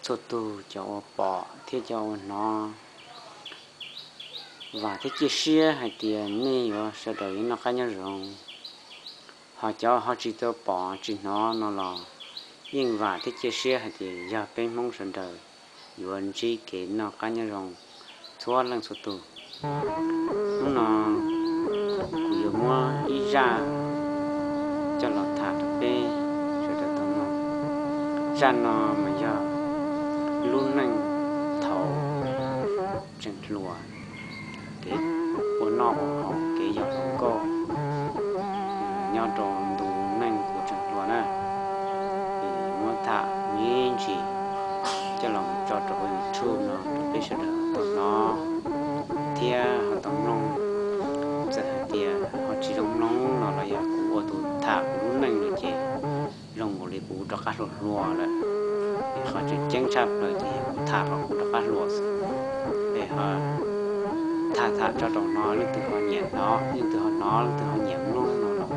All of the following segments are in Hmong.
txhua tug cov uas pom thiab cov uas hnov, vam thiab cia siab hais tias nej yuav sawv daws noj qab nyob zoo. Ho cov ho tsis tau pom tsis hnov no los yeej vam thiab cia siab hais tias yog peb Hmoob sawv daws yuav ntsib kev noj qab nyob zoo txhua leej txhua tus. Hnub no kuv yuav muab ib zaj coj los tham rau peb sawv daws tau mloog. Zaj no mas yog lub neej thaum tseem hluas, kev ua noj ua haus, kev yos hluas nkauj nyob rau ntu neej kuv tseem hluas na. Muab tham me ntsis coj los tso rau hauv YouTube no rau peb sawv daws tau hnov thiab ho tau mloog. Txawm hais tias ho tsis zoo mloog no los yog kuv ua tus tham kuv lub neej lawm ces zoo nkaus li kuv rov qab hluas hluas lawm. Qhov tseem ceeb tshaj plaws ces yog kuv tham los kuv rov qab hluas xwb. Es ho tham tham tso rau no leej twg ho nyiam hnov, leej twg ho hnov leej twg ho nyiam mloog no los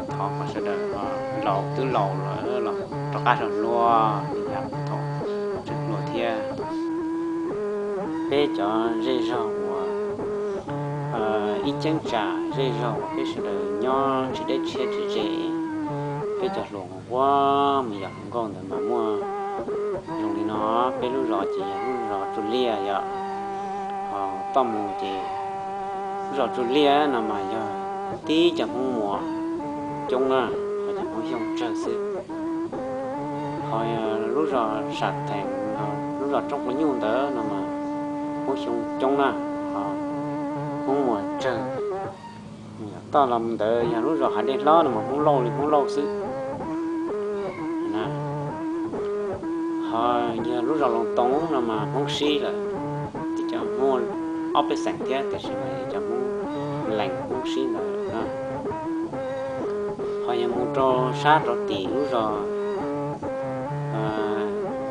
thov kom sawv daws ho laus twb laus lawm los rov qab hluas hluas li yam thaum tseem hluas thiab. Peb cov zej zog uas ib cheeb tsam zej zog uas peb sawv daws nyob tsis deb tshiab tsis ze, peb cov hluas uas mus yos hluas nkauj ntawd mas muaj zoo li no. Peb lub zos ces yog lub zos Tsuj Liaj yom. Ho toj mus ces lub zos Tsuj Liaj no mas yog tib cov Hmoob Muas coob na, ho cov Hmoob Xyooj tsawg xwb. Ho lub zos Sam Theem, lub zos Roob Quav Nyuj ntawd no mas Hmoob Xyooj coob na, ho Hmoob Muas tsawg. Toj los ntawd yog lub zos Hav Dej Hlob no mas Hmoob Lauj li Hmoob Lauj xwb. Ho yog lub zos Loos Toos no mas Hmoob Sib lawm, tib cov Hmoob ob peb xeem thiab tiam sis mas yog cov Hmoob Lees Hmoob Sib ntawd. Ho yog mus rau sab rau tim lub zos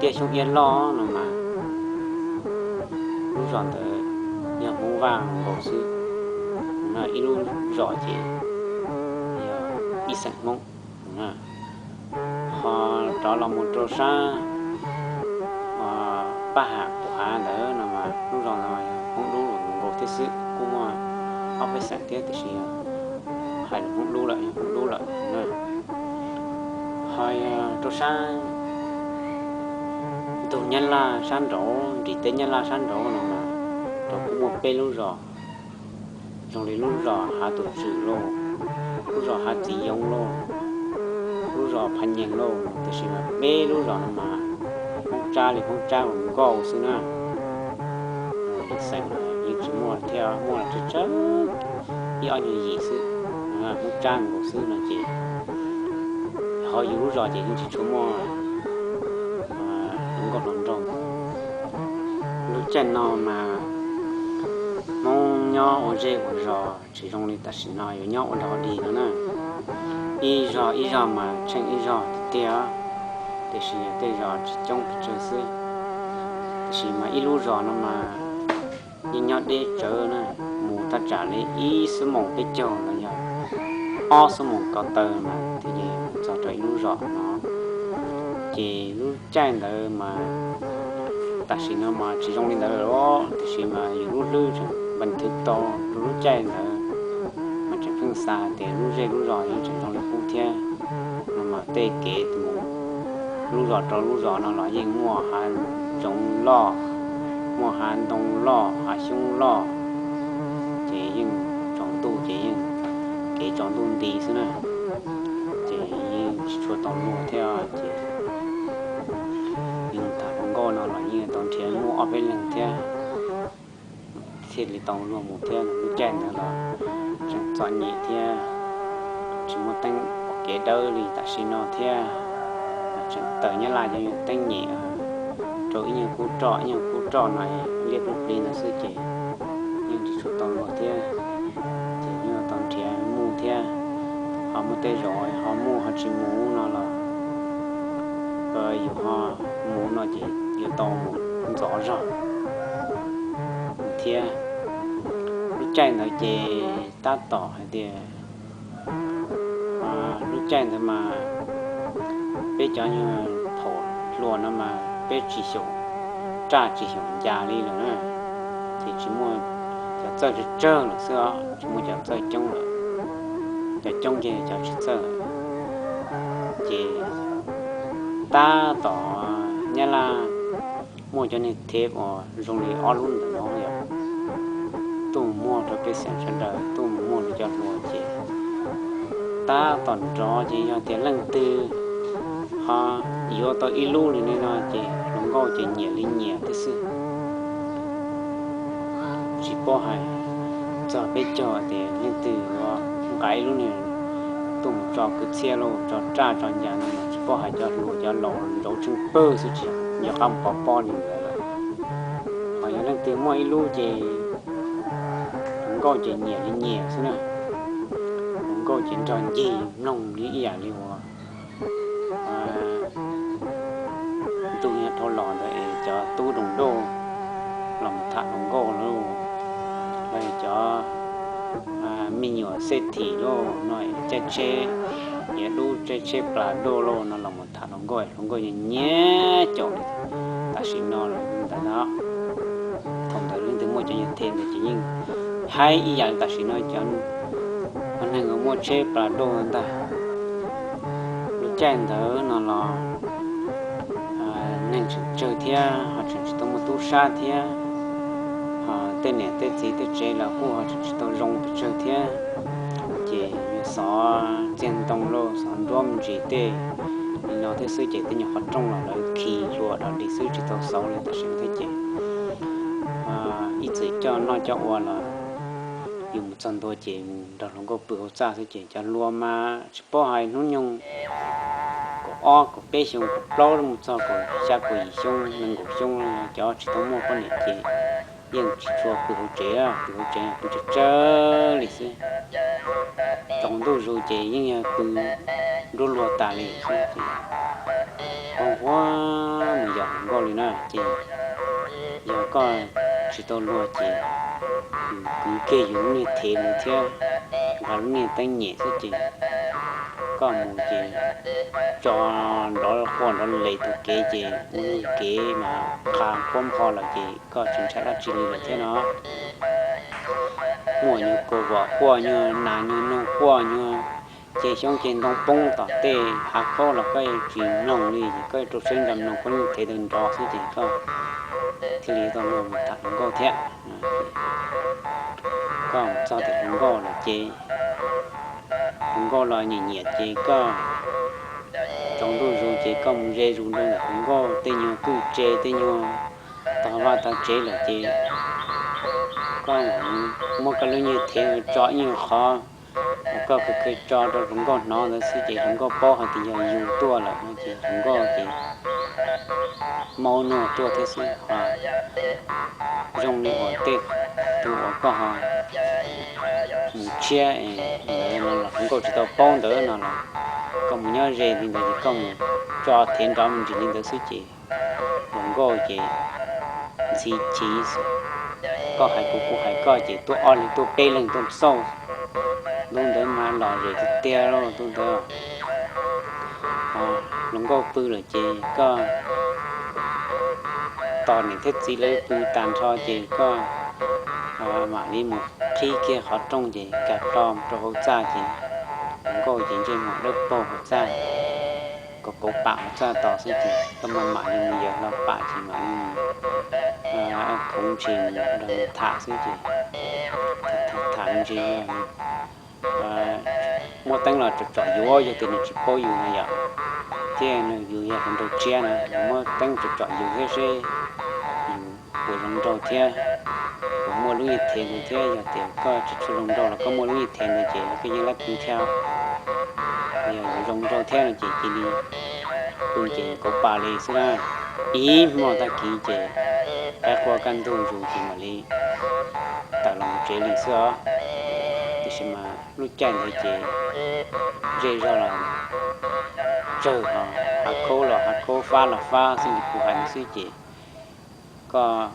Tiaj Xyoob Iab Loj no mas lub zos ntawd yog Hmoob Vaj nkaus xwb. Ib lub zos ces yog ib xeem Hmoob. Ho rov los mus rau sab Paj Ham Pum Hav ntawd no mas lub zos no yog Hmoob Dub nkaus thiab xwb, kuj muaj ob peb xeem thiab tiam sis hais Hmoob Dub lawm, yog Hmoob Dub lawm. Ho yog rau sab ntug Nyab Laj sab nraud, nrim teb Nyab Laj sab nraud no mas rau kuj muaj peb lub zos, zoo li lub zos Hav Tus Tswm lauj, lub zos Hav Txiv Yoo lauj, lub zos Phav Nyeeg lauj, tiam sis mas peb lub zos no mas Hmoob Tsab li Hmoob Tsab nkaus xwb na. Xeem yeej tsis muaj thiab, muaj los tsawg tsawg ib ob nyuag yim xwb, Hmoob Tsab nkaus xwb no ces ho yus lub zos ces yeej tsis tshua muaj hluas nkauj hluas nraug. Lub caij no mas Hmoob nyob ua zej ua zos tsis zoo li tam sim no yuav nyob ua dog dig no na. Ib zog ib zog mas tsheej ib zog tiag tiag, tiam sis yog tej zos tsis coob pes tsawg xwb. Tiam sis mas ib lub zos no mas yeej nyob deb tsawv na, mus thaj tsam li ib xuab moos peb caug los yog ob xuab moos ko taw mas thiaj li mus txog rau ib lub zos no. Ces lub caij ntawd mas tam sim no mas tsis zoo li ntawd lawm, tiam sis mas yus lub hlwb tseem npees thwv tau rau lub caij ntawd, mas tseem pheej xav tias lub zej lub zos yeej tseem zoo li qub thiab. No mas tej kev mus lub zos rau lub zos no los yeej muaj hav zoov loj, muaj hav ntoo loj, hav xyoob loj, ces yeej tsaus ntuj ces yeej kev tsaus ntuj nti xwb na, ces yeej tsis tshua tau luag thiab. Ces yeej tham hluas nkauj no los yeej tau nrhiav muaj ob peb leeg thiab thiaj li tau luag mus thiab. Lub caij ntawd los tseem txom nyem thiab, tsis muaj teeb pom kev dawb li tam sim no thiab, tseem tawm Nyab Laj cov teeb nyem, rau ib nyuag kub roj ib nyuag kub roj no liab plig plig ntawd xwb ces yeej tsis tshua tau luag thiab. Ces yeej tau nrhiav mus thiab, ho muaj tej zaum ho mus ho tsis mus no los yus ho mus no ces yus tau mus ntxov zog thiab. Lub caij ntawd ces tab tom hais tias lub caij ntawd mas peb cov nyuag thaum hluas no mas peb tsis xyaum raj tsis xyaum ncas li lawm na, ces tsis muaj, cov txawj tsawg tsawg lawm xwb os, tsis muaj cov txawj coob lawm. Cov coob ces cov tsis txawj. Ces tab tom Nyab Laj muaj cov niag theb uas zoo li ob lub ntawm no yom, tuaj mus muag rau pej xeem sawv daws, tuaj mus muag rau cov hluas ces tab tom nrov ces yog tias leej twg ho yuav tau ib lub li ne no ces hluas nkauj ces nyiam li nyiam thiab xwb. Tsis paub hais txog peb caug tias leej twg yuav nqa ib lub niag tuaj mus tso kwv txhiaj lauj, tso raj tso ncas no mas tsis paub hais cov hluas cov laus nrauv tsheej pawg xwb tsis nco qab mus pov pob li ntawd lawm. Ho yog leej twg muaj ib lub ces hluas nkauj ces nyiam li nyiam xwb na. Hluas nkauj ces nrog ncig mloog li ib yam li uas ntuj nyob dhau los ntawd es cov tub doos doj los mus tham hluas nkauj lauj, los cov me nyuam xej thim lauj no caij tsheb, niam dub caij tsheb plas doj lauj no los mus tham hluas nkauj, hluas nkauj nyiam nyiam caum li tam sim no ntawd na. Thaum ntawd leej twg muaj cov nyuag them ntawd ces yeej haib ib yam li tam sim no cov neeg uas muaj tsheb plas doj ntag. Lub caij ntawd no los neeg tseem tsawg thiab ho tseem tsis tau muaj tub sab thiab, ho tej niam tej txiv tej tsev los kuj ho tseem tsis tau zoo pes tsawg thiab. Ces yus xov txiag ntoo lauj, xov nruab me ntsis tej li no thiab xwb ces tej nyuag qhov rooj los lawv khi hlua dog dig xwb tsis tau xauv li tam sim thiab ces ib txwm coj noj coj ua los yus mus txog ntua ces mus nrog hluas nkauj pw hauv txaj xwb ces cov hluas mas tsis paub hais hnub nyoog kaum ob kaum peb xyoo kaum plaub mus txog kaum xya kaum yim xyoo nees nkaum xyoo cov tsis tau muaj poj niam ces yeej tsis tshua pw hauv tsev, pw hauv tsev pw tsawg tsawg li xwb. Tsaus ntuj zus ces yeej yog pw nruab luag tas li xwb ces ua ua mus yos hluas nkauj li na ces yog koj tsis tau luag ces yus kwv kiag yus lub niag thev mus thiab nqa lub niag teeb nyem xwb ces koj mus ces tso nrov quaj nrov les taug kev ces ua lug kev mas qha quab npho lawm ces koj tsis ntshai dab tsi li lawm thiab no. Muaj nyuag kaus vom quaj, nyuag nas nyuag noog quaj, nyuag ceg xyoob ceg ntoo poob tom tej hav khaub los koj yeej tsis mloog li ces koj rau siab ntso mloog koj lub niag thev tau nrov xwb ces koj thiaj li tau luag mus tham hluas nkauj thiab. Koj mus txog tim hluas nkauj lawm ces hluas nkauj los nyiam nyiam ces koj tsaus ntuj zus ces koj mus ze zus rau ntawm hluas nkauj tej nyuag kwj tse tej nyuag tog vaj tog tsev lawm ces koj muab koj lub niag thev tso ib nyuag qhov uas koj kheev kheev tso rau hluas nkauj hnov ntawd xwb ces hluas nkauj paub hais tias yog yus tuaj lawm no ces hluas nkauj ces maub nuag tuaj thiab xwb. Ho zoo li uas tej tus uas koj ho mus tshiab ntawd no los hluas nkauj tsis tau paub ntawd no los koj mus nyob ze li ntawd ces koj mus tso thev nrov me ntsis li ntawd xwb ces hluas nkauj ces ntxhi chiv xwb. Koj hais kuv kuv hais koj ces tuaj ob leeg tuaj peb leeg tuaj xauj. Ntu ntawd mas lom zem tiag tiag lauj ntu ntawd. Hluas nkauj pw lawm ces koj tos niam thiab txiv lawv pw tag nrho ces koj mam li mus qhib kiag qhov rooj ces kag plo rau hauv txaj ces hluas nkauj ces ntsej muag dawb paug hauv txaj, kauv kauv pam hauv txaj tos xwb ces koj mam mam li mus yaws hlo pam ces mam li mus khoov ntshis mus nrog nws tham xwb ces tham ntshis muab teeb los tsom tsom yus, yog tias nws tsis paub yus no yom, thiab yus yog hluas nraug tshiab na, yus muab teeb tsom tsom yus thiab seb yus puas zoo nraug thiab puas muaj lub niag thev ntawd thiab. Yog tias koj tsis tshua zoo nraug los koj muaj lub niag thev ntawd ces koj yeej laib pw thiab. Yog yus zoo nraug thiab no ces cia li pw ces kauv pam li xwb na. Ib hmo tag kis ces qaib qua kaj ntug zus ces mam li tawm los mus tsev li xwb os. Tiam sis mas lub caij ntawd ces zej zog los tsawg, hav khaub los hav khaub, fab los fab xwb li kuv hais no xwb ces koj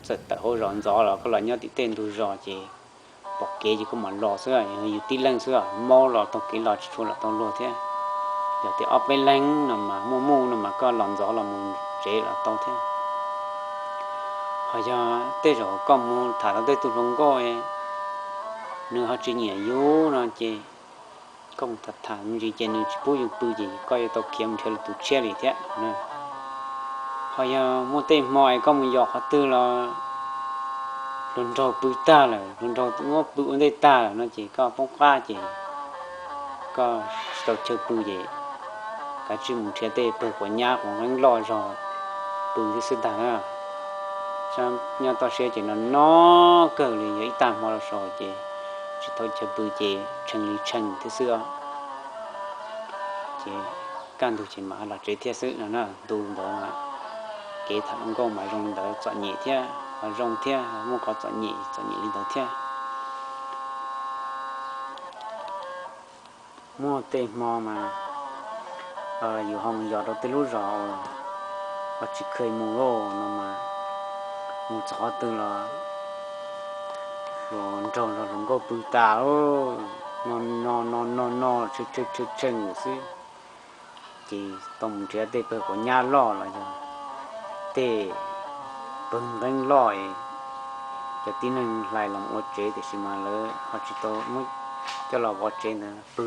txawm tawm hauv zos ntxov los koj los nyob tim tej ntug zos ces pom kev ces koj mam los xwb, yus tib leeg xwb, maub los taug kev los tsis tshua los tau luag thiab. Yog tias ob peb leeg no mas muaj muj no mas koj los ntxov los mus tsev los tau thiab. Ho yog tej zaum koj mus tham tau tej tug hluas nkauj, nws ho tsis nyiam yus no ces koj mus tham tham me ntsis ces nws tsis pub yus pw ces koj yuav tau khiav mus nrhiav lwm tus tshiab li thiab. Ho yog muaj tej hmo es koj mus yos qhov twg los hluas nraug pw tag lawm, hluas nraug muab pw ua ntej tag lawm no ces koj poob qab ces koj tsis tau chaw pw ces kav tsij mus nrhiav tej pawg quav nyab quav nqeeb loj zog pw thiab xwb ntag na. Nyob toj siab ces no no kawg li, yog ib tag hmo los saud ces tsis tau chaw pw ces tshee li tshee thiab xwb os. Ces kaj ntug ces mam los tsev thiab xwb no na. Ntu ntawd kev tham hluas nkauj mas zoo li ntawd, txom nyem thiab ho zoo thiab, muaj qhov txom nyem txom nyem li ntawd thiab. Muaj tej hmo mas yus ho mus yos rau tej lub zos uas tsis kheev mus lauj no mas, mus txog qhov twg los hluas nraug los hluas nkauj pw tas, no no no no no, tshee tshee tshee xwb. Ces tau mus nrhiav tej pawg quav nyab loj los yog tej pawg nqeeb loj es cov tib neeg hlais los ua tsev, tiam sis mas lawv ho tsis tau muab coj los vov tsev ntawd, pw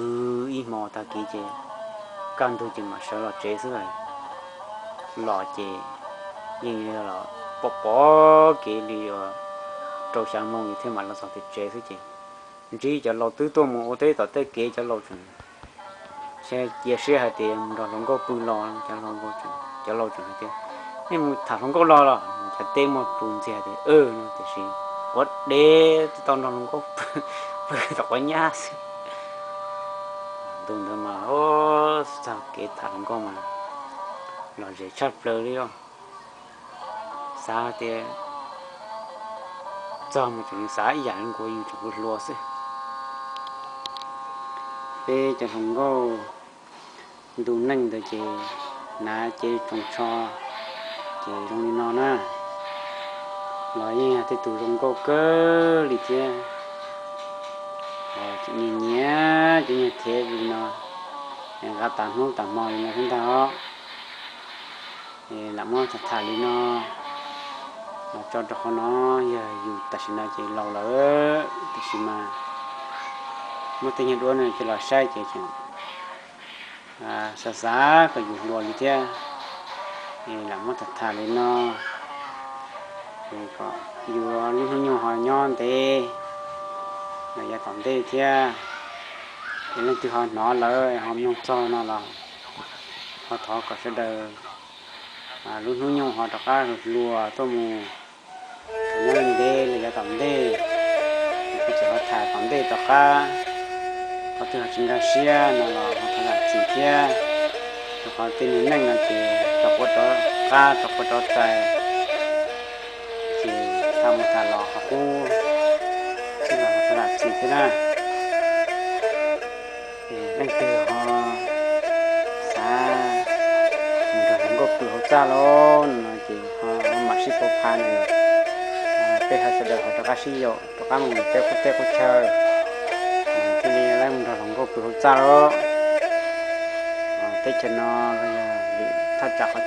ib hmo tag kis ces kaj ntug ces mam sawv los tsev xwb. Los ces yeej los pom pom kev li rau xya moo thiaj mam los txog tim tsev xwb ces ntsib cov laus twb tuaj mus ua teb tom tej kev, cov laus tseem, cia siab hais tias mus nrog hluas nkauj pw los, cov laus tseem hais tias nej mus tham hluas nkauj los los, cov teb muaj tus ntxiag tias no tiam sis quav dev twb tau nrog hluas nkauj pw tom quav nyab xwb. Ntu ntawd mas txog kev tham hluas nkauj mas lom zem tshaj plaws li os. Xav tias txog mus tseem xav ib yam li nkaus yus tseem hluas hluas xwb. Peb cov hluas nkauj ntu neej ntawd ces hnav cev tsoos tsho ces zoo li no na, los yeej yog tej tus zoo nkauj kawg li thiab. Tseem nyiam nyiam cov nyuag thiab li no, nqa tas hnub tas hmo li no thiab ntag os. Lam muab tham tham li no los tso rau qhov no, yog yus tam sim no ces laus lawm tiam sis mas muaj tej nyuag duab no coj los saib ces tseem xav xav kom yus hluas li thiab. Lam muab tham tham li no kom yus lub hnub nyoog ho nyob ntev los yav tom ntej thiab. Ces leej twg ho hnov lawm ho mloog txog no los ho thov kom sawv daws lub hnub nyoog ho rov qab hluas hluas tuaj mus nyob ntev los yav tom ntej. Kuv tseem ho tham tom ntej tom qab, qhov twg ho tsis nkag siab no los ho thov zam txim thiab. Rau qhov tej nus neej no ces rov quav rov qab rov quav rov txais, ces tham mus tham los qhov qub xwb los ho thov zam txim thiab na. Leej twg ho xav mus nrog hluas nkauj pw hauv txaj lauj no ces ho mam sib pab pha nws, peb ho sawv daws ho rov qab sib yaum rov qab mus peb qub teb qub chaw, thiaj li mus nrog hluas nkauj pw hauv txaj lauj. Teb chaws no los yog lwm thaj tsam qhov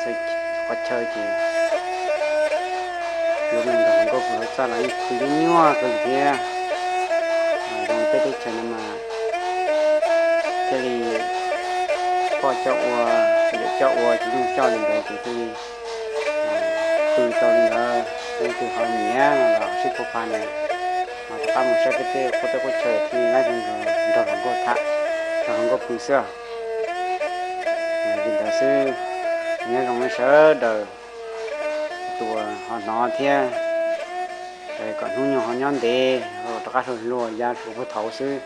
chaw ces yuav mus nrog hluas nkauj pw hauv txaj los yeej khwv nyuaj nyuaj kawg thiab. Zoo peb teb chaws no mas thiaj li poj coj ua, yawm coj ua, tsis yooj coj li ntawd ces thiaj li pw tau li ntawd. Leej twg ho nyiam no los sib pab pha nws, rov qab mus saib peb tej qub teb qub chaw thiaj li nrog hluas nkauj tham, nrog hluas nkauj pw xwb. Li ntawd xwb, nyob zoo nej sawv daws tus uas ho hnov thiab, kom hnub nyoog ho nyob ntev, rov qab hluas hluas ya hluas puag thaum xwb.